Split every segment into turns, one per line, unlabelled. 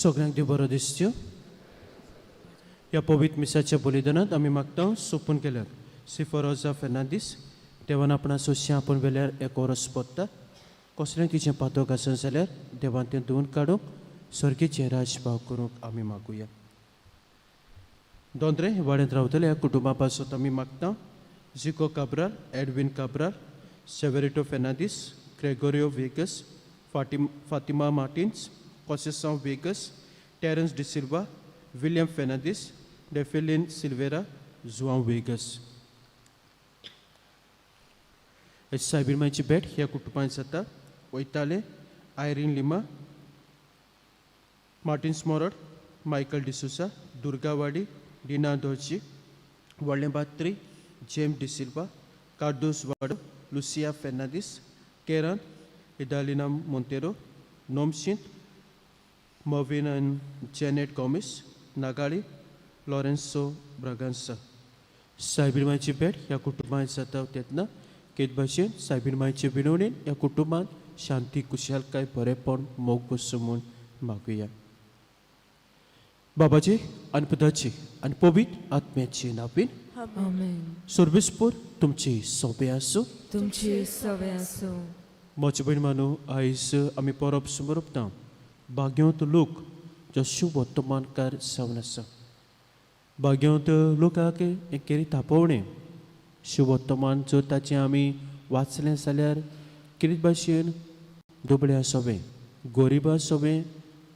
सगळ्यांक देव बरो दिसच्यो. ह्या पवित्र मिसाच्या बलिदानांत आमी मागता सोपून केल्यात सिफरोजा फेर्नांदीस देवान आपणा सोंशें आपूण वेल्यार एक ओरस पडटा कसलें तिचें पातक आसत जाल्यार देवान तें धुवन काडूंक सर्गेचें राजभाव करूंक आमी मागुया. दोंद्रे वाड्यांत रावतले ह्या कुटुंबा पासत आमी मागता Zico Cabral, Edwin Cabral, Severito Fernandes, Gregorio Vegas, Fatima Martins, Conceição Vegas, Terence D'Silva, William Fernandes, Defelin Silveira, Joao Vegas. सायबीरमांयची भेट ह्या कुटुंबांत जाता. वयताले आयरीन लिमा, मार्टिन्स मोरड, मायकल डिसोसा, दुर्गावाडी, डिना दोर्जी, व्हडलें बात्री, जेम डिसिल्वा, कार्दोस वाडो, Lucia Fernandes, Karen, Idalina Monteiro, नोमशींत, मर्विन आनी जेनेट गॉमिस, नागाळी, लॉरेन्सो ब्रागांसा. सायबीरमांयची भेट ह्या कुटुंबांत जाता तेन्ना केद भाशेन सायबीरमांयचे विनवणेन ह्या कुटुंबांत शांती, कुशालकाय, बरेपण, मोग बसूं म्हूण मागुया. बाबाजी आनी पुताची आनी पवित्र आत्म्याची नांवान.
आमेन.
सर्वेस्पोर तुमची सोंपें आसूं.
तुमची सवे आसूं.
म्हजे भयण मानू, आयज आमी परब सुमरपता भाग्यवंत लोक जो शुभ वर्तमानकार जावन आसा. भाग्यवंत लोकांक हें केरी तापोवणें शुभ वर्तमान जर ताचें आमी वाचलें जाल्यार कितें भाशेन दुबळ्या सोबें गरिबा सोबें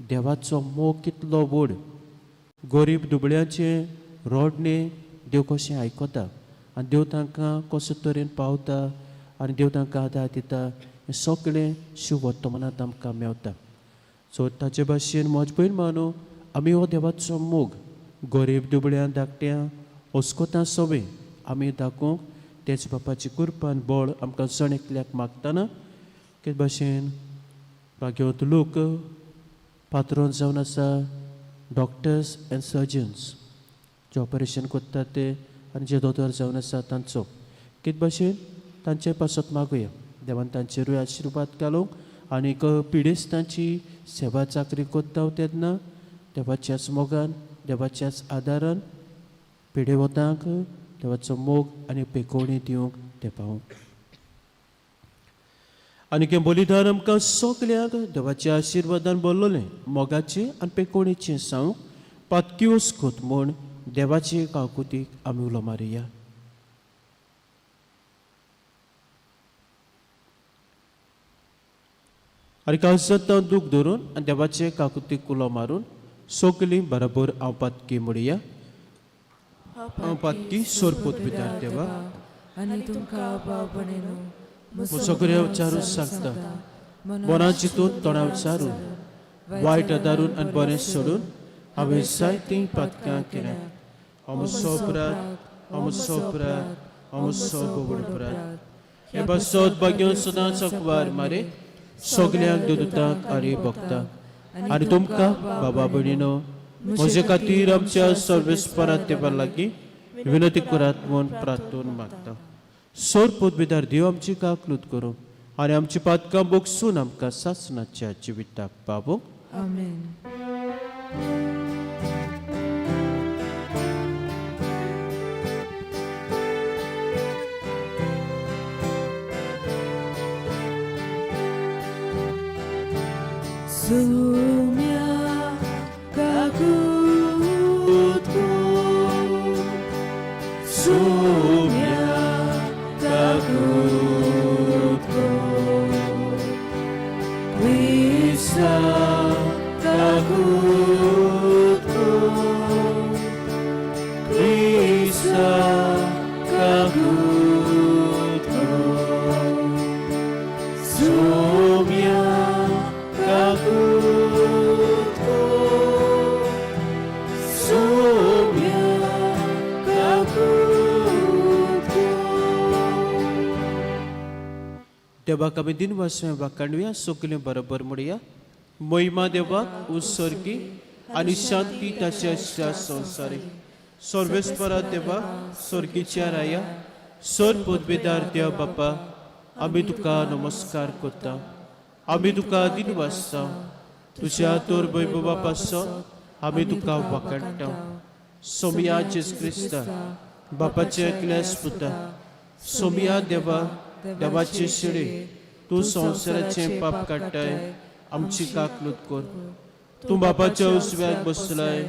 देवाचो मोग कितलो व्हड, गरीब दुबळ्याचें रडणें देव कशें आयकता आनी देव तांकां कसो तरेन पावता आनी देव तांकां आदार दिता, हें सगळें शुभ वर्तमानांत आमकां मेवता. सो ताचे भाशेन म्हज भयण मानू, आमी हो देवाचो मोग गरीब दुबळ्यां धाकट्यां अस्कोतां सोबें आमी दाखोवंक तेच बापाची कृपान बळ आमकां जण एकल्याक मागतना ते भाशेन भाग्यवंत लोक पात्रोन जावन आसा doctors and surgeons J operation करतात ते आनी जे दोतोर जावन आसा तांचो कित भाशेन तांचे पासत मागुया देवान तांचेरूय आशिर्वाद घालूंक आनीक पिडेस्तांची सेवा चाकरी करता तेन्ना देवाच्याच मोगान देवाच्याच आदारान पिडेवतांक देवाचो मोग आनी पेकोवणी दिवंक ते पावूं. आनी हें बलिदान आमकां सगल्यांक देवाच्या आशिर्वादान बोल्लोलें मोगाचें आनी पेकोवणेचें सांवक पातकी खोत म्हूण देवाचे काकुतीक आमी उलो मारुया. आनी काळजांत दूख धरून आनी देवाचे काकुतीक उलो मारून सगलीं बरोबर हांव पातकी म्हणया. हांव पातकी सोरपूत भितर देवा
आनी तुमकां भाव भयणीनो
सगळे विचारून सांगता मना चिंतून तोंडा विचारून वायट आदारून आनी बरें सोडून हांवें जायतीं पातकां केल्या. हांव म्हजो अपराध, हांव म्हजो अपराध, हांव म्हजो व्हड अपराध. हे पासत भाग्य सदांच अखबार मारे सगल्यांक दुदतांक आनी भोगतांक आनी तुमकां बाबा भयणीनो म्हजे खातीर आमच्या सर्वेस्परात देवा लागीं विनंती करात म्हूण प्रार्थून मागता. सोर पोतबेदार देव आमची काकलूत करूं आनी आमची पातकां बोगसून आमकां सासणाच्या जिविताक पावोवंक.
आमेन. Sumya kakutko, sumya kakutko, Krista kakutko, Krista kakutko, sumya kakutko, sumya kakutko.
देवाक आमी दिनवास वाखाणुया. सगळें बरोबर म्हणया, महिमा देवाक उत्सर्गी आनी शांती ताच्या संवसारी. सर्वेस्परा देवा, स्वर्गीच्या राया, सर पदवेदार देव बापा, आमी तुका नमस्कार करता, आमी तुका दिनवासता. तुज्या तोर वैभवा पासत आमी तुका वाकाडटा. सोमया जेजू क्रिस्ता बापाचे एकल्यास पुता, सोमया देवा देवाचे शिळे, तूं संवसाराचें पाप काडटाय, आमची काकलूत कर. तूं बापाच्या उजव्याक बसलाय,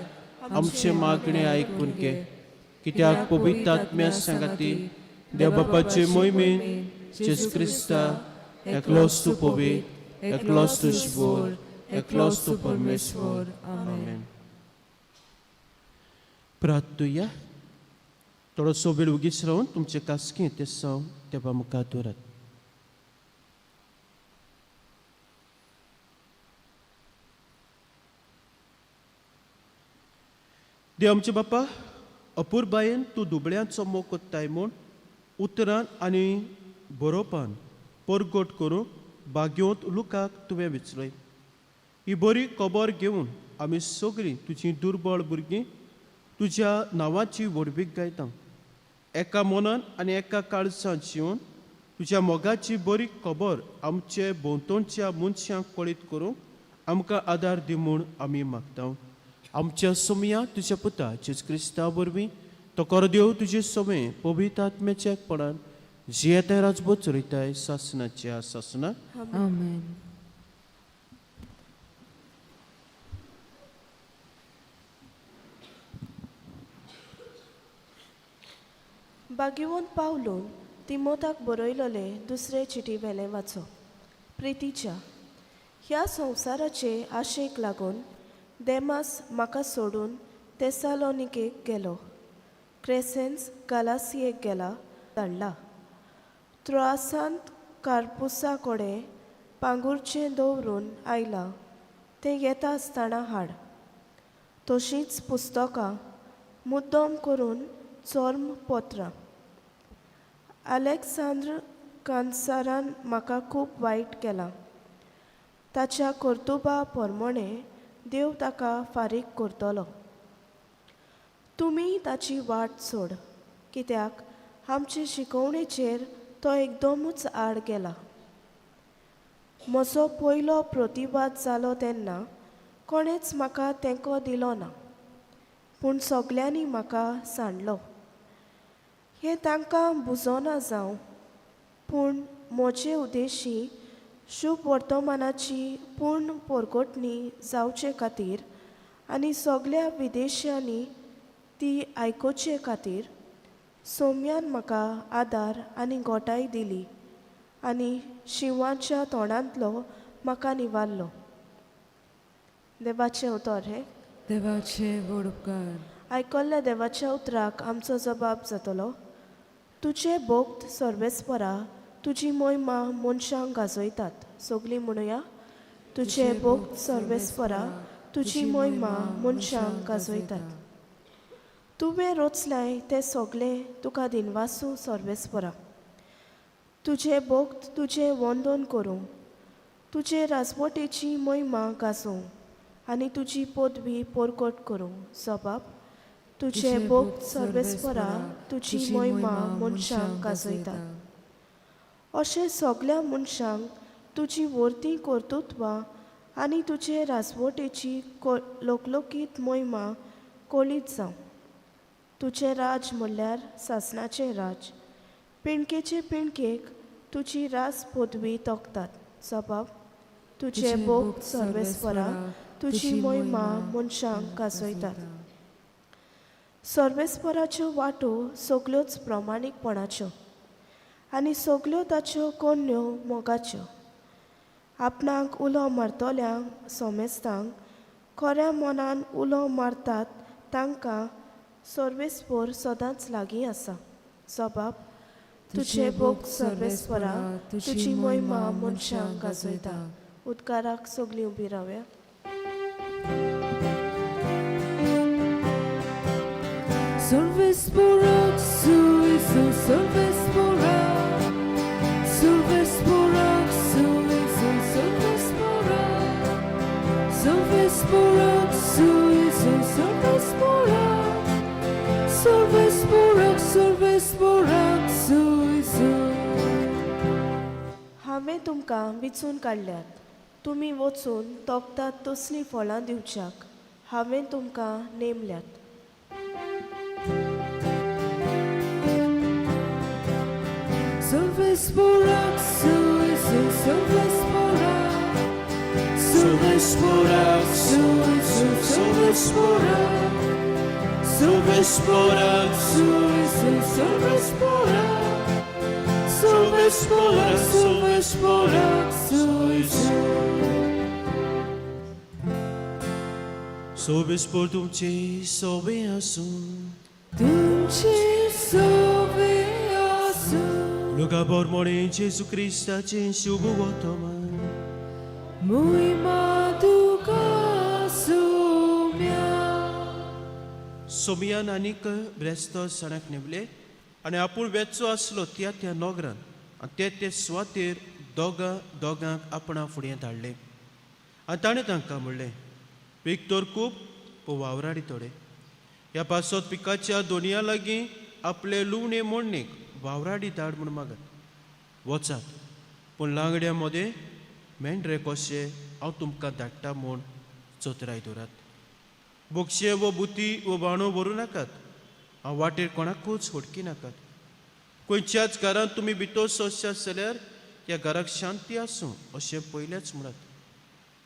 आमचें मागणें आयकून घे. कित्याक पवित्र आत्म्या सांगाती देव बापाचे मोहिमेन जेजू क्रिस्ता एकलोच तूं पवित्र, एकलोच तूं ईश्वर, एकलोच तूं परमेश्वर. आमेन. प्रार्थुया. थोडोसो वेळ उगीच रावन तुमचे कास्की ते साव देवा मुखार दवरात. देव आमचे बापा, अपुरबायेन तूं दुबळ्यांचो मोग कोत्ताय म्हूण उतरान आनी बरोवपान परगट करूंक बागेवंत लुकाक तुवें विचलय. ही बरी खबर घेवन आमी सगळीं तुजीं दुर्बळ भुरगीं तुज्या नांवाची व्हडवीक गायता. एका मनान आनी एका काळजान जिवन तुज्या मोगाची बरी खबर आमचे भोंवतणच्या मनशांक कळीत करूंक आमकां आदार दी म्हूण आमी मागता. आमच्या सोमया तुज्या पुता जेजू क्रिस्ता वरवीं तो कर देव तुजे सोमे पवित्र आत्म्याच्या एकपणान जियेताय राजबोध चलयताय सासनाच्या सासना.
आमेन.
बागिवंत पावलून तिमोताक बरयलले दुसरे चिटी वेलें वाचो. प्रितीच्या ह्या संवसाराचे आशेक लागून देमास म्हाका सोडून तेसालोनिकेक गेलो. क्रेसेन्स गालासियेक गेला धाडला. त्रोआसांत कार्पुसा कडेन पांगुरचें दवरून आयला तें येता आसतना हाड. तशींच पुस्तकां मुद्दम करून चर्म पत्रां. अलेक्सांद्र कांसारान म्हाका खूब वायट केलां. ताच्या कर्तुबा प्रमाणें देव ताका फारीक करतलो. तुमी ताची वाट सोड, कित्याक आमचे शिकवणेचेर तो एकदमूच आड गेला. म्हजो पयलो प्रतिवाद जालो तेन्ना कोणेच म्हाका तेंको दिलो ना, पूण सगल्यांनी म्हाका सांडलो. हें तांकां बुजोना जावं, पूण म्हजे उद्देशी शुभ वर्तमानाची पूर्ण पोरगोटणी जावचे खातीर आनी सगल्या विदेशांनी ती आयकुचे खातीर सोम्यान म्हाका आदार आनी गोटाय दिली आनी शिंवाच्या तोंडांतलो म्हाका निवारलो. देवाचें उतर हें.
देवाचे व्हड उपकार.
आयकल्ल्या देवाच्या उतराक आमचो जबाब जातलो. तुजे भोक्त सर्वेस्परा तुजी मोहिमा मनशांक गाजयतात. सगलीं म्हणुया, तुजे भोक्त सर्वेस्परा तुजी मोहिमा मनशांक गाजयतात. तुवें रचलाय तें सगलें तुका दिनवासूं सर्वेस्परा. तुजे भोक्त तुजें वंदन करूं, तुजे राजवटेची मोहिमा गाजोवं आनी तुजी पदवी परगट करूं. जबाब, तुजे भोक्त सर्वेस्परा तुजी मोहिमा मनशांक गाजयतात. अशें सगल्या मनशांक तुजी वर्ती कर्तृत्वां आनी तुजे राजवटेची लोकलोकीत मोहिमा कळीत जावं. तुजें राज म्हणल्यार सासणाचें राज, पिणकेचे पिणकेक तुजी राज पदवी तोखतात. जबाब, तुजे भोग सर्वेस्परा तुजी मोहिमा मनशांक गाजयतात. सर्वेस्पराच्यो वाटो सगल्योच प्रमाणीकपणाच्यो आनी सगल्यो ताच्यो कोन्न्यो मोगाच्यो. आपणाक उलो मारतल्यांक सोमेस्तांक खऱ्या मनान उलो मारतात तांकां सर्वेस्पर सदांच लागीं आसा. जबाब, तुजे भोग सर्वेस्परा तुजी मोहिमा मनशांक गाजयता. उदकाराक सगलीं उबी रावया.
Solvesporak, su, solvesporak, solvesporak, su, solvesporak, solvesporak, su, solvesporak, solvesporak, solvesporak, su.
हांवें तुमकां विचून काडल्यात, तुमी वचून तोखतात तसलीं फळां दिवच्याक हांवें तुमकां नेमल्यात.
Solves por Jesu, solves por Solves por Jesu, solves por Solves por Jesu, solves por Solves por solves por Jesu.
सोबीस पोर तुमची सोबे आसूं.
तुमचे सोबे आसूं.
लुका बोरमोणे जेजू क्रिस्ताचें शुभ वर्तमान.
मोहिमा तुका सोम्या.
सोमियान आनीक ब्रेस्त सणाक नेमले आनी आपूण वेचो आसलो त्या त्या नगरान आनी ते ते सुवातेर दोगां दोगांक आपणा फुडें धाडले आनी ताणें तांकां म्हणलें, पीक तर खूब पूण वावराडी थोडे. ह्या पासत पिकाच्या दोनया लागीं आपले लुवणे मोडणेक वावराडी धाड म्हूण मागात. वचात, पूण लांगड्या मदें मेंढरे कशे हांव तुमकां धाडटा म्हूण चतराय दवरात. बोगशे वो बुती वो बाणो व्हरूं नाकात. हांव वाटेर कोणाकूच हडकी नाकात. खंयच्याच घरांत तुमी भितर सोंसशात जाल्यार ह्या घराक शांती आसूं अशें पयलेंच म्हणात.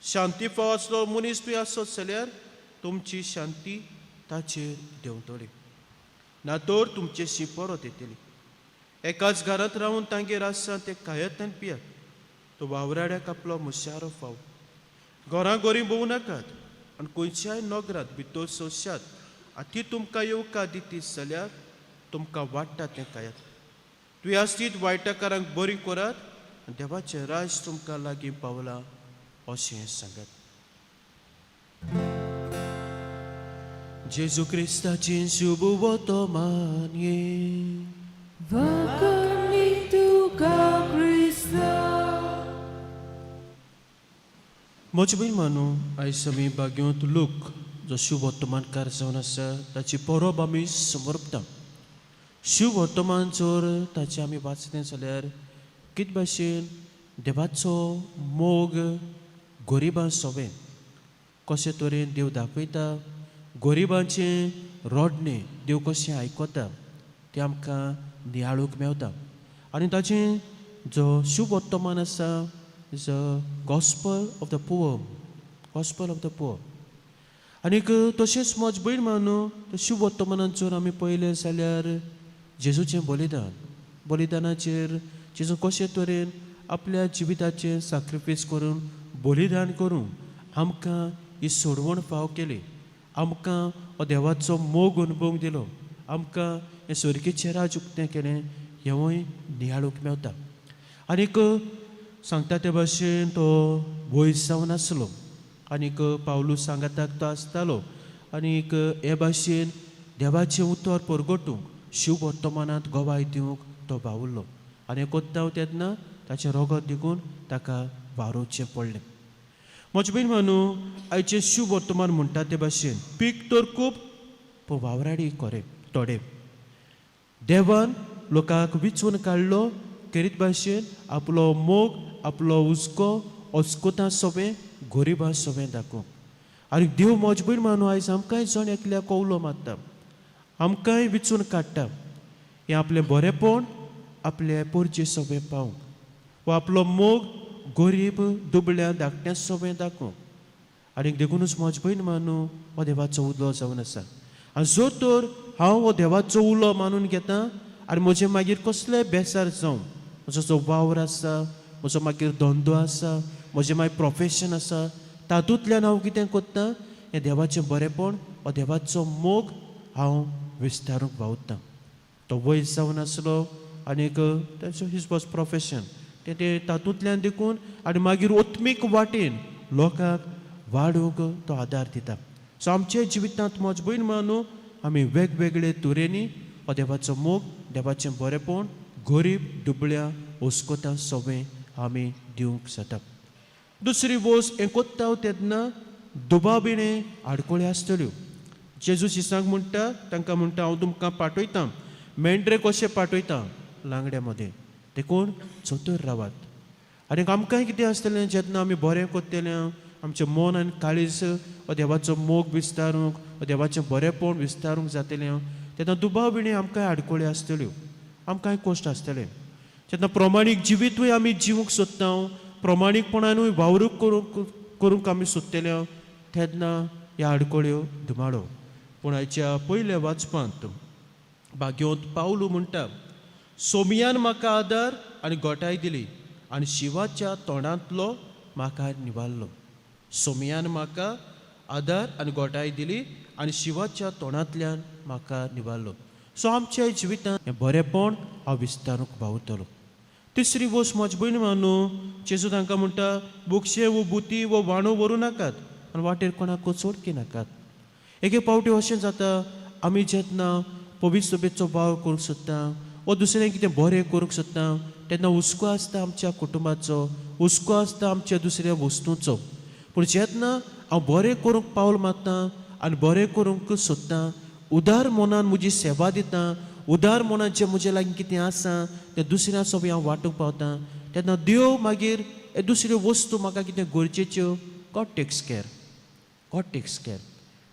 शांती फाव आसलो मनीस तुवें आसत जाल्यार तुमची शांती ताचेर देंवतली, ना तर तुमचेशी परत येतली. एकाच घरांत रावन तांगेर आसा तें खायात आनी पियात. तो वावराड्याक आपलो मुशारो फाव. घरां गोरीं भोंवू नाकात आनी खंयच्याय नगरांत भितर सोंसशात आनी ती तुमकां येवकार दितीत जाल्यार तुमकां वाडटा तें खायात. तुवें आसतीत वायटकारांक बरी करात आनी देवाचें राज तुमकां लागीं पावलां अशें सांगात. जेजू क्रिस्ताचें शुभ वर्तमान हें.
वाखाणणी तुका क्रिस्ता.
म्हजे भयण मानू, आयज आमी बाग्योंत लोक जो शुभ वर्तमानकार जावन आसा ताची परब आमी समर्पता. शुभ वर्तमान जर ताचें आमी वाचलें जाल्यार कित भाशेन देवाचो मोग गरिबां सोबें कशे तरेन देव दाखयता, गरिबांचें रडणें देव कशें आयकता तें आमकां नियाळूंक मेवता. आनी ताचें जो शुभ वर्तमान आसा is a gospel of the poor, gospel of the poor. आनीक तशेंच म्हज भयण मानू, शुभ वर्तमानान जर आमी पळयलें जाल्यार जेजूचें बलिदान, बलिदानाचेर जेजू कशे तरेन आपल्या जिविताचें साक्रिफायस करून बलिदान करून आमकां ही सोडवण फाव केली, आमकां हो देवाचो मोग अनुभवूंक दिलो, आमकां हें स्वर्गीचें राज उक्तें केलें, हेंवूय नियाळूंक मेवता. आनीक सांगता ते भाशेन तो वयस जावन आसलो आनीक पावलू सांगाताक तो आसतालो आनीक हे भाशेन देवाचें उतर परगटूंक शुभ वर्तमानांत गवाय दिवंक तो बावुल्लो आनी कोत्ताव तेन्ना ताचें रगत दिकून ताका वारोवचें पडलें. म्हजे भयण मानू, आयचें शुभ वर्तमान म्हणटा ते भाशेन पीक तर खूब पूण वावराडी कोरे थोडे. देवान लोकांक विचून काडलो करीत भाशेन आपलो मोग आपलो हुस्को अस्कोतां सोबें गरिबां सोबें दाखोवंक. आनी देव म्हज भयण मानू आयज आमकांय जण एकल्या कवलो मारता, आमकांय विचून काडटा हें आपलें बरेंपण आपले पोरचे सोबें पावूंक वा आपलो मोग गरीब दुबळ्या धाकट्या सोबें दाखोवंक. आनी देखुनूच म्हज भयण मानू हो देवाचो उलो जावन आसा. आनी जर तर हांव हो देवाचो उलो मानून घेता आनी म्हजें मागीर कसलें बेसार जावं, म्हजो जो वावर आसा, म्हजो मागीर धंदो आसा, म्हजें मागीर प्रोफेशन आसा, तातूंतल्यान हांव कितें करता हें देवाचें बरेंपण हो देवाचो मोग हांव विस्तारूंक वावुरतां. तो वयस जावन आसलो आनीक ताचो his was profession तें तें तातूंतल्यान देखून आनी मागीर ओत्मीक वाटेन लोकांक वाडूंक तो आदार दिता. सो आमच्या जिवितांत म्हज भयण मानू आमी वेगवेगळे तरेनी हो देवाचो मोग देवाचें बरेंपण गरीब दुबळ्या ओस्कोतां सोबें आमी दिवंक जाता. दुसरी वस्त हें कोत्ता तेन्ना दुबाविणे आडकोळी आसतल्यो. जेजू शिसांक म्हणटा, तांकां म्हणटा हांव तुमकां पाठयतां मेंढरे कशें पाठयता लांगड्या मदें, देखून चतूर रावात. आनी आमकांय कितें आसतलें जेन्ना आमी बरें करतलें आमचें मन आनी काळीज वा देवाचो मोग विस्तारूंक वा देवाचें बरेंपण विस्तारूंक जातलें तेन्ना दुबाव बिणी आमकांय आडखळी आसतल्यो, आमकांय कश्ट आसतले. जेन्ना प्रमाणीक जिवीतूय आमी जिवूंक सोदता, प्रमाणीकपणानूय वावरूक करूंक आमी सोदतले तेन्ना ह्या आडखळ्यो धुमाडो. पूण आयच्या पयल्या वाचपांत भाग्योंत पावलू म्हणटा, सोमियान म्हाका आदार आनी गोटाय दिली आनी शिवाच्या तोंडांतलो म्हाका निवारलो. सोमियान म्हाका आदार आनी गोटाय दिली आनी शिवाच्या तोंडांतल्यान म्हाका निवारलो. सो आमच्या जिवितांत हें बरेंपण हांव विस्तारूंक पावतलो. तिसरी वस्त म्हजे भयणी न्हू, जेजू तांकां म्हणटा, बुकशे वो बुती वो वाणो व्हरूं नाकात आनी वाटेर कोणाक चोडकी नाकात. एक एक फावटी अशें जाता, आमी जेन्ना पवित्र सभेचो वावर करूंक सोदता वा दुसरें कितें बरें करूंक सोदता तेन्ना हुस्को आसता आमच्या कुटुंबाचो, हुस्को आसता आमच्या दुसऱ्या वस्तूंचो. पूण जेन्ना हांव बरें करूंक पावल मारता आनी बरें करूंक सोदता, उदार मनान म्हजी सेवा दिता, उदार मनान जें म्हजे लागीं कितें आसा तें दुसऱ्या सोबी हांव वांटूंक पावता तेन्ना देव मागीर हे दुसऱ्यो वस्तू म्हाका कितें गरजेच्यो, God takes care, God takes care.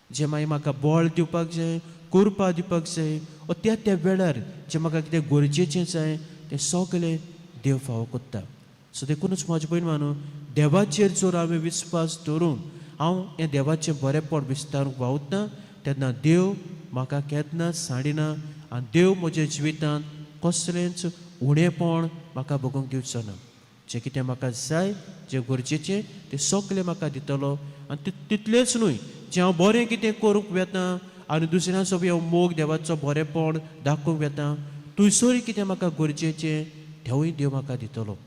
जें मागीर म्हाका बळ दिवपाक जाय, कुरपा दिवपाक जाय वा त्या त्या वेळार जें म्हाका कितें गरजेचें जाय तें सगळें देव फावो करता. सो देखूनच म्हजे भयण मानू, देवाचेर जर हांवें विस्वास दवरून हांव हें देवाचें बरेंपण विस्तारूंक वावुरता तेन्ना देव म्हाका केन्नाच सांडिना आनी देव म्हज्या जिवितांत कसलेंच उणेपण म्हाका भोगूंक दिवचो ना. जें कितें म्हाका जाय, जें गरजेचें तें सगळें म्हाका दितलो. आनी तितलेंच न्हय, जें हांव बरें कितें करूंक वेता आनी दुसऱ्यां सोबी हांव मोग देवाचो बरेंपण दाखोवंक वेता थंयसरूय कितें म्हाका गरजेचें तेवूय देव म्हाका दितलो.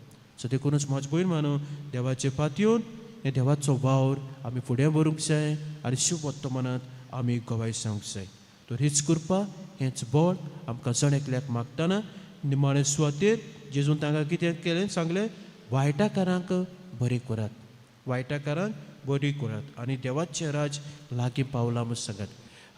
सो देखूनच म्हजे भयण मानू, देवाचे पातयेवन हें देवाचो वावर आमी फुडें व्हरूंक जाय आनी शुभवर्तमानांत आमी गवाय सांगूंक जाय. तर हीच कृपा, हेंच बळ आमकां जण एकल्याक मागतना निमाणे सुवातेर जेजून तांकां कितें केलें सांगलें, वायटाकारांक बरें करात, वायटाकारांक बरी करात आनी देवाचें राज लागीं पावलां म्हूण सांगात.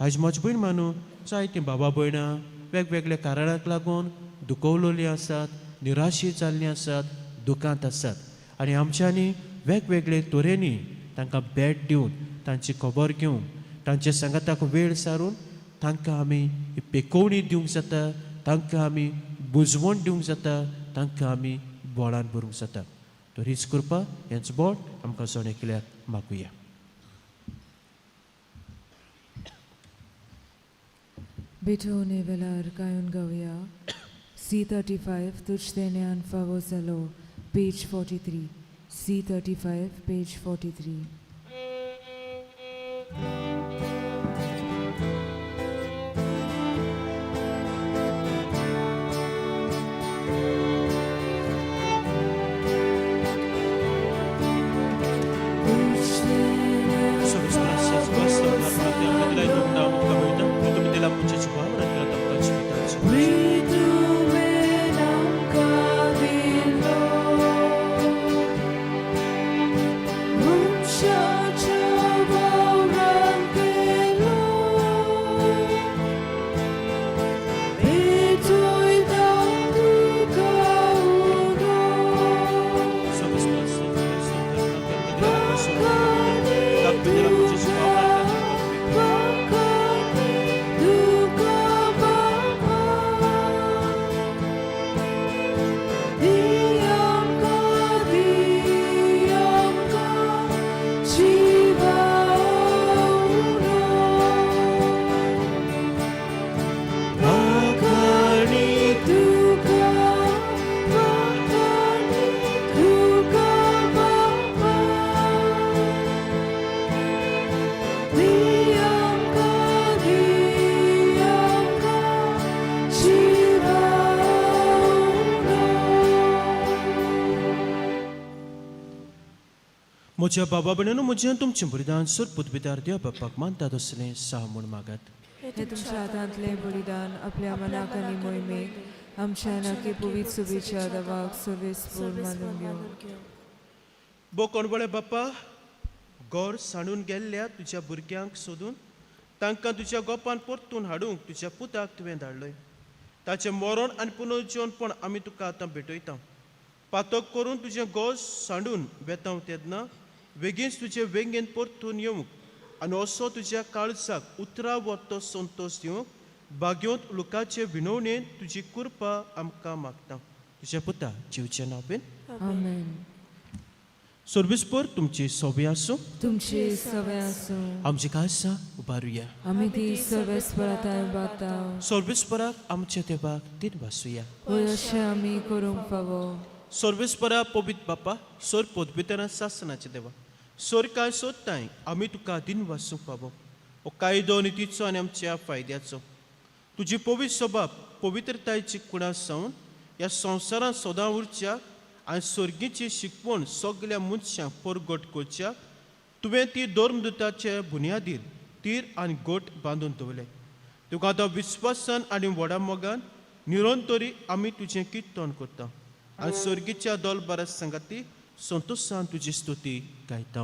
आयज म्हजे भयण मानू, जायतीं बाबा भयणां वेगवेगळ्या कारणाक लागून दुखवलेलीं आसात, निराशी जाल्लीं आसात, दुखांत आसात आनी आमच्यांनी वेगवेगळे तरेनी तांकां भेट दिवन तांची खबर घेवन तांचे सांगाताक वेळ सारून तांकां आमी पेकोवणी दिवंक जाता, तांकां आमी बुजवण दिवंक जाता, तांकां आमी बोळान भरूंक जाता. तर हीच कृपा, हेंच बोळ आमकां जण एकल्याक मागुया.
भेटवणे वेळार गायन गावया. C35 तुझ ज्ञान फावो जालो, पेज 43. C35 page 43.
म्हज्या बाबा भयणीनो, म्हजें तुमचें बलिदान सोदपूत देव बापाक मानता तसलें सा म्हूण मागात.
हे तुमच्या हातांतलें बलिदान आपल्या मनाक आनी मोहिमेक आमच्या नाकी पवित्र सुबेच्या दवाक सर्वेस्पूर मानून घेवं.
बोकोणबळे बापा, गोर सांडून गेल्ल्या तुज्या भुरग्यांक सोदून तांकां तुज्या गोपान परतून हाडूंक तुज्या पुताक तुवें धाडलय. ताचें मरण आनी पुनर्जीवनपण आमी तुका आतां भेटयता. पातक करून तुजें गोस सांडून वेतांव तेन्ना वेगींच तुजे वेंगेन परतून येवंक आनी असो तुज्या काळजाक उतरा वतो संतोश दिवंक बाग्योंत लुकाचे विनवणेन तुजी कृपा आमकां मागता तुज्या पुता जिवचे नांवेन.
आमेन.
सर्विसपर तुमची सोबी आसूं.
तुमची सवे आसूं.
आमची खासा उबारुया.
आमी ती सर्वेस्पराताय बाता.
सर्विसपराक आमच्या देवाक दिन वासुया.
वय अशें आमी करूंक फावो.
सर्वेस्परा पवित्र बापा, सर पदवीतना सासनाचे देवा, सर काय सोदताय आमी तुका दिन वासूंक फावो. हो कायदो नितीचो आनी आमच्या फायद्याचो. तुजी पवित्र स्वभाव पवित्रतायेची कुणां सावन ह्या संवसारांत सदां उरच्या आनी सर्गीची शिकवण सगल्या मनशांक परगट करच्या तुवें ती धर्मदुताचे बुन्यादीर तीर आनी गोट बांदून दवरले. तुका आतां विस्वासान आनी व्हडा मोगान निरंतरी आमी तुजें किर्तन करता आनी सर्गीच्या दोलबारा सांगाती संतोशान तुजी स्तुती गायता.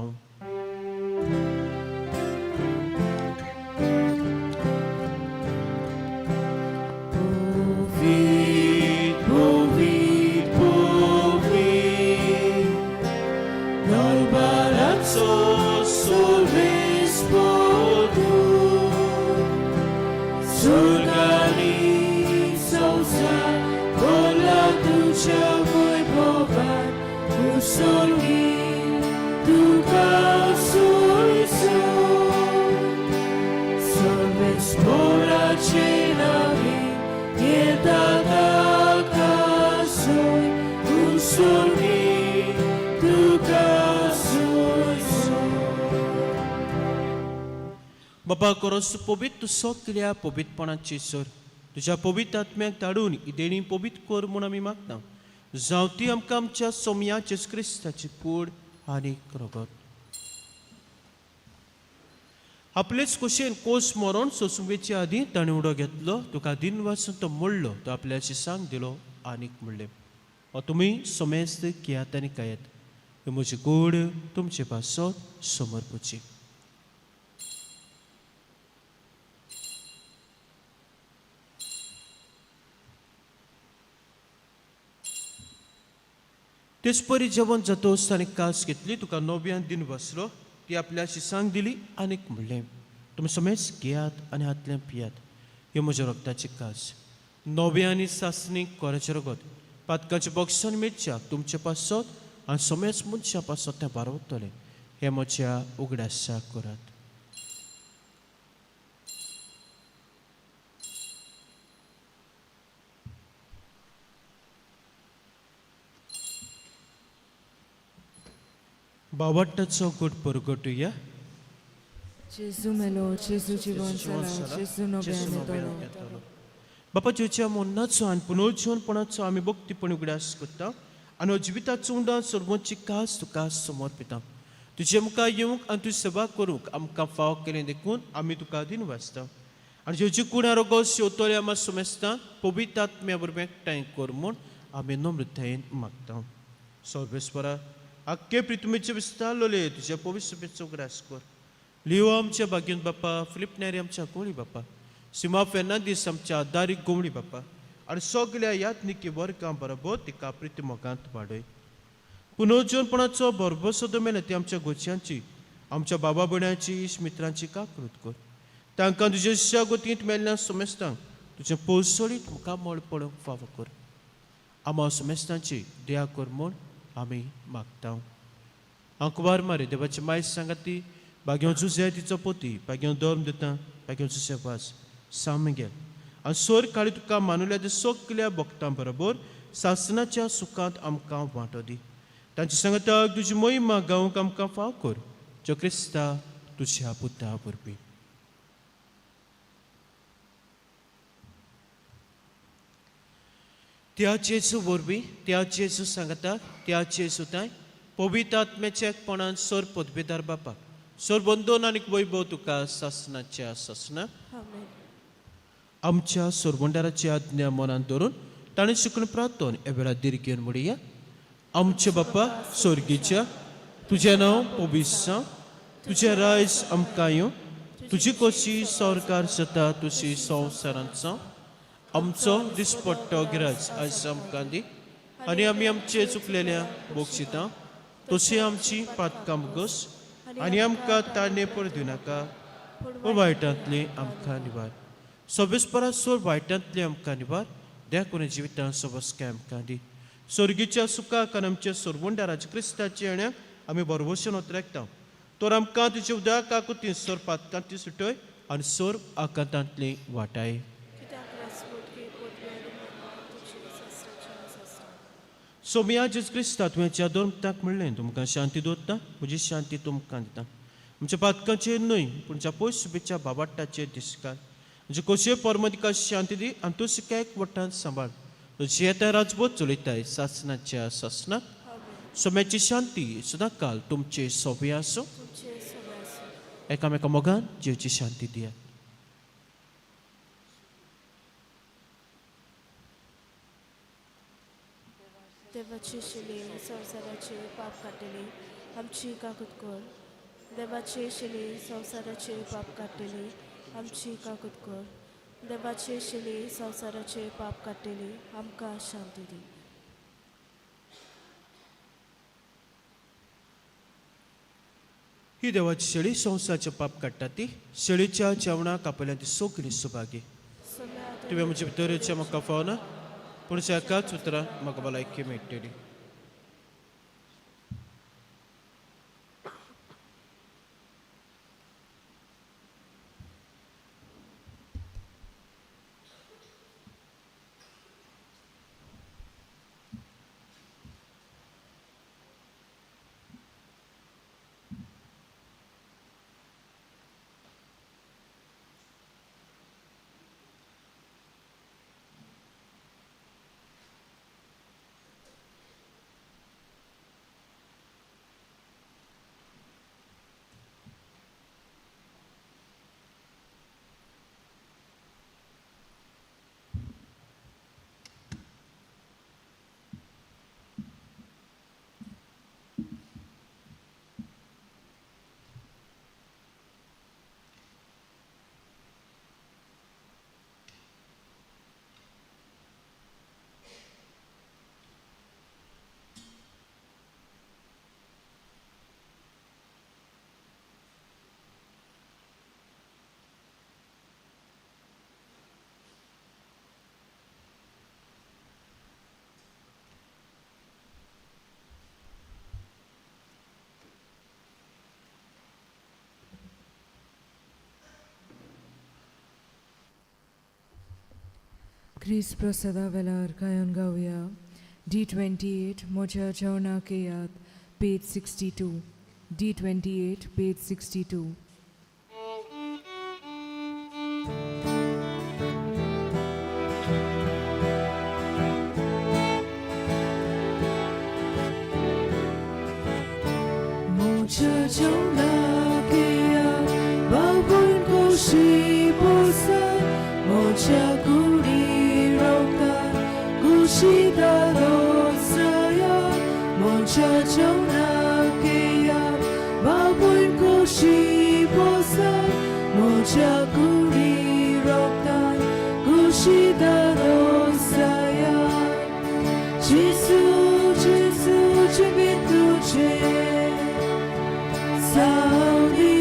बाबा कोरोस पवित्र सगल्या पवित्रपणाची सर तुज्या पवित्र आत्म्याक धाडून ही देणी पवित्र कर म्हूण आमी मागता. जावं ती आमकां आमच्या सोमया जेजू क्रिस्ताची कूड आनी रगत. आपलेच कुशेन कोस मरोन सोसुंबेचे आदीं ताणें उडो घेतलो, तुका दिन वाचून तो मोडलो, तो आपल्याची सांग दिलो आनीक म्हणलें, हो तुमी समेस्त घेयात आनी खायात, ही म्हजी कूड तुमचे पासत समर्पुची. तेच परी जेवण जातोच ताणें कास घेतली, तुका नव्यान दिन बसलो, ती आपल्याशी सांग दिली आनीक म्हणलें, तुमी समेज घेयात आनी हातल्यान पियात, ह्यो म्हज्या रगताची कास, नव्या आनी सासणी कोराचें रगत, पातकाचें बक्षण मेळच्याक तुमचे पासत आनी समेज मनशा पासत तें बारवतलें. हें म्हज्या उगडासाक करात. बावट्टाचो गुट परगटुया.
जेजू मेलो, जेजू जिवन जाला, जेजू नव्यान येतलो.
बापा जेच्या मरणाचो आनी पुनर्जीवनपणाचो आमी भक्तीपण उगडास करता आनी हो जिविताचो उंडान सर्वांची कास तुका समर्पिता. तुजे मुखार येवंक आनी तुजी सेवा करूंक आमकां फाव केलें देखून आमी तुका दिन वाचता. आनी जेची कुणा रोगोस शेवतोले आमा सुमेस्ता पवित्र आत्म्या वरवीं एकठांय कर म्हूण आमी नम्रतायेन मागता. सर्वेस्वरा आख्खे प्रितुमेचे विस्तारलोले तुज्या पवित्र उगडास कर. लिओ आमच्या बागेन बापा, फिलिप नेरी आमच्या गोळी बापा, सिमा फेर्नांदीस आमच्या दारीक गोवणी बापा आनी सगल्या यात्निकी वर्गां बरोबर तिका प्रिती मोगांत वाडय. पुनर्जीवनपणाचो भरभरसो मेले ती आमच्या गोच्यांची, आमच्या बाबा भयणांची, इश्ट मित्रांची काकृत कर. तांकां तुज्या गोतींत मेल्ल्या सुमेस्तांक तुजें पोसोळीत मुखामळ पळोवंक फावो कर. आमा सुमेस्तांची दया कर म्हूण आमी मागता. हांव कुवार मारे देवाची मायज सांगाती बाग्यो जुजे तिचो पोती, बाग्यो धर्म दिता, बाग्यो जुजे वास सामगेल आनी सोर काळी तुका मानुल्या ते सगल्या भक्तां बरोबर सासनाच्या सुखांत आमकां वांटो दी. तांचे सांगाताक तुजी मोहिमा गावंक आमकां फाव कर, जो क्रिस्ता तुज्या पुता वरवीं. त्या जेजू वरवीं, त्या जेजू सांगाताक, त्या जेजू ताय पवित्र आत्म्याच्या एकपणान सर पदवेदार बापाक सर बंदोन आनी वैभव तुका सासनाच्या सासना.
आमेन.
आमच्या सोरवंडाराची आज्ञा मनांत धरून ताणें शिकून प्रार्थन ह्या वेळार दीर्घेवन म्हणया. आमच्या बापा सोर्गीच्या, तुजें नांव पवित्र जावं, तुजें रायज आमकां येवं, तुजी कशी सरकार जाता तुशी संवसारांत जावं. आमचो दिसपट्टो गिराज आयज आमकां दी आनी आमी आमचे चुकलेल्या बोक्षिता तशी आमची पातकां मुगस आनी आमकां ताणे पर दिवनाका पूण वायटांतली आमकां निवार. सव्वीस परस सोड वायटांतली आमकां निवार, द्या कोणी जिवितां सबसकाय आमकां दी. स्वर्गीच्या सुखाक आनी आमच्या सोरवंडाराच्या क्रिस्ताच्या येण्याक आमी बरवसून ओतरेकता. तर आमकां तुज्या उदकाकू ती सोर पातकां ती सुटय आनी सोर आकांतांतली वाटाय.
कित्याक राजपोटकी पदवी आनी महिमा तुजी सासणाच्या सासणाक.
सोमिया जेजू क्रिस्ता, तुवें दोन म्हणलें, तुमकां शांती दवरता, म्हजी शांती तुमकां दिता. आमच्या पातकांचेर न्हय पूण ज्या पयस सुबेच्या बाबाट्टाचेर दिसकाल. म्हणजे कोशे परमदिका शांती दी आनी तूं सिकायक वट्टान सांबाळ. तुजी येता राजबोध चलयताय सासणाच्या सासणाक. सोम्याची शांती सदां काल तुमचे सोबे आसूं.
तुमचे सगळे आसूं.
एकामेका मोगान जिवची शांती दियात.
देवाची शिली संवसाराचे पाप काडटली आमची काकूत कर. देवाची शिली संवसाराचे पाप काडटली आमची काकूत कर. देवाची शिली संवसाराचे पाप काडटली आमकां शांती दी.
ही देवाची शेळी संवसाराचे पाप काडटा ती शेळीच्या जेवणाक आपल्या ती सगळी सुभागी.
सोम्या
तुवें म्हजे भितर येवचें म्हाका फावना, पूण एकाच उतरान म्हाका भलायकी मेळटली.
क्रिस्त प्रसादा वेलार गायन गावया D28 म्हज्या जेवणाक येयात, पेज 62. D28 page 62. म्हज्या जेवणाक येयात, बाबून खोशी पोसात, म्हज्या कुडी रोगतान खुशी दारोसाया. म्हज्या जेवणाक येयात, बाबून खोशी पोसात, म्हज्या कुडी रोगतान खुशी दारोसाया. जेजू जेजू जिवीत तुजें सावली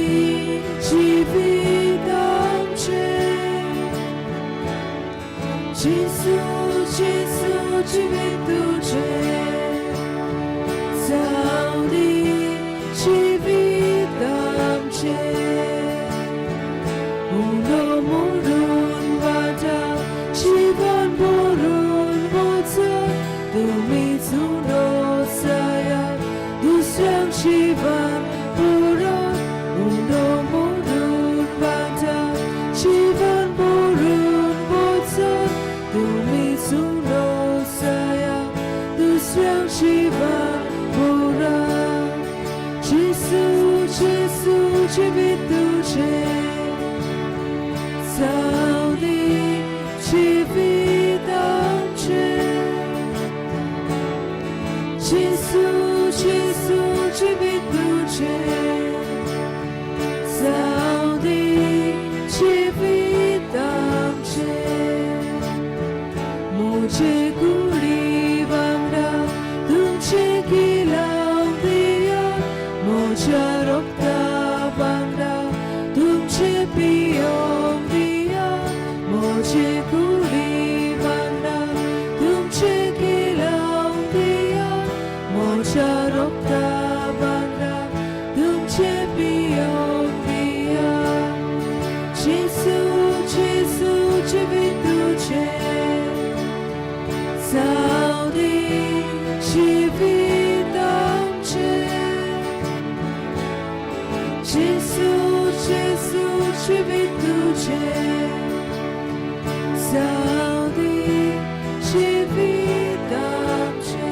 जिवीत आमचें. जेजू जेजू जिवीत तुजें सावली जिवीत आमचें. उलो मोडून वाटा जीवन भरून वचत, तुमी जुनो साया दुसऱ्यांक जीवन पुरो. उलो मोडून वाटा जीवन भरून वचत, तुमी जुनो साया दुसऱ्यांक जीवन पुरो. जेजू जेजू जिवीत तुजें सावली जिवीत आमचें. जेजू जेजू जिवीत तुजें सावली जिवीत आमचें. म्हजे कुडी वांगडा रोगता बांगडा तुमचे पियोंक दिया म्हजे कुडी बांगडा तुमचे किलांक दिया म्हज्या रोगता बांगडा तुमचे पियोंक दिया जेसू जेसू जिवीत तुजें जावं दी जिवीत आमचें जेसू जेसू जिवीत तुजें जावं दी जिवीत आमचें.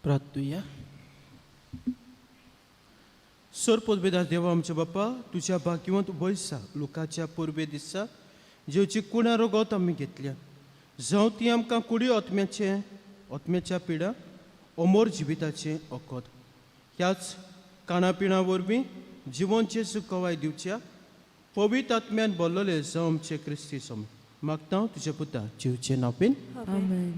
प्रार्थुया. सर पोदबेदार देवा आमच्या बापा, तुज्या भाग्यवंत वयसा लोकाच्या पुर्वे दिसा जेवची कुणा रोगत आमी घेतल्या जावं ती आमकां कुडी आत्म्याचें आत्म्याच्या पिडा अमोर जिविताचें अकत ह्याच काणापिणा वरवीं जिवनचें सुखवाय दिवच्या पवित्र आत्म्यान बोल्लोले जावं आमचे क्रिस्ती स्वामी मागता तुज्या पुता जिवचे नापेन.
आमेन.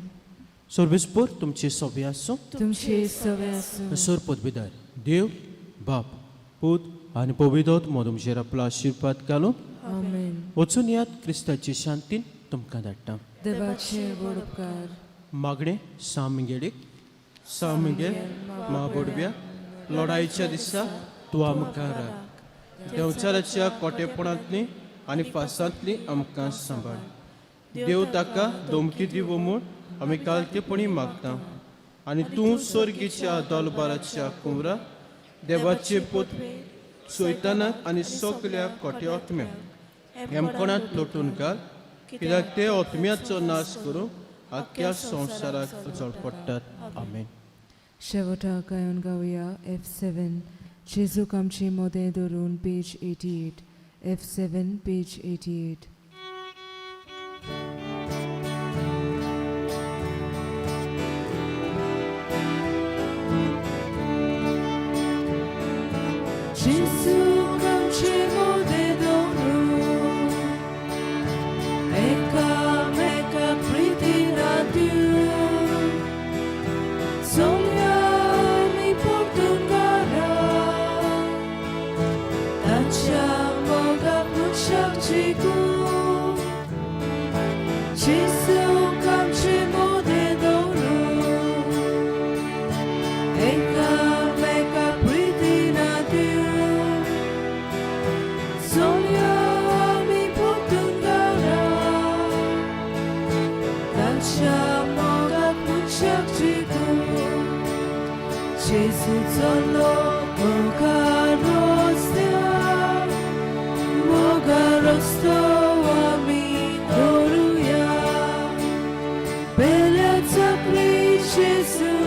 सर्वेस्पोर तुमचे सोबे आसूं.
तुमचे सवे आसूं.
सर पदवीदार देव बाप पूत आनी पवित्र मो तुमचेर आपलो आशिर्वाद घालून
आमेन.
वचून यात क्रिस्ताचे शांतीन तुमकां धाडटा.
देवाचे व्हड उपकार.
मागणें सामगेडीक सामगे मा बोडव्या लढायच्या दिसा तूं आमकां राख देंवचाराच्या कोटेपणांतली आनी फासांतली आमकां सांबाळ. देव ताका धमकी दिवो म्हूण आमी कालकेपणी मागता आनी तूं सर्गीच्या दलबाराच्या कुंवरा देवाचे पूत सैतानाक आनी सगल्या कोटे आत्म्याक हेमकोणांत लोटून घाल, कित्याक ते आत्म्याचो नाश करूंक आख्ख्या संवसाराक उजळ पडटात. आमेन.
शेवटाक गायन गावया F7 जेजूक आमचे मोदें धरून पेज 88 F7 page 88. जेजूक आमचे मोदें धरून एकामेका प्रितीन दिवन मनशाक जिखून जेजू चल्लो मोगा रस्त्यार मोगा रस्तो आमी धरुया पेल्या चाकरी जेजू.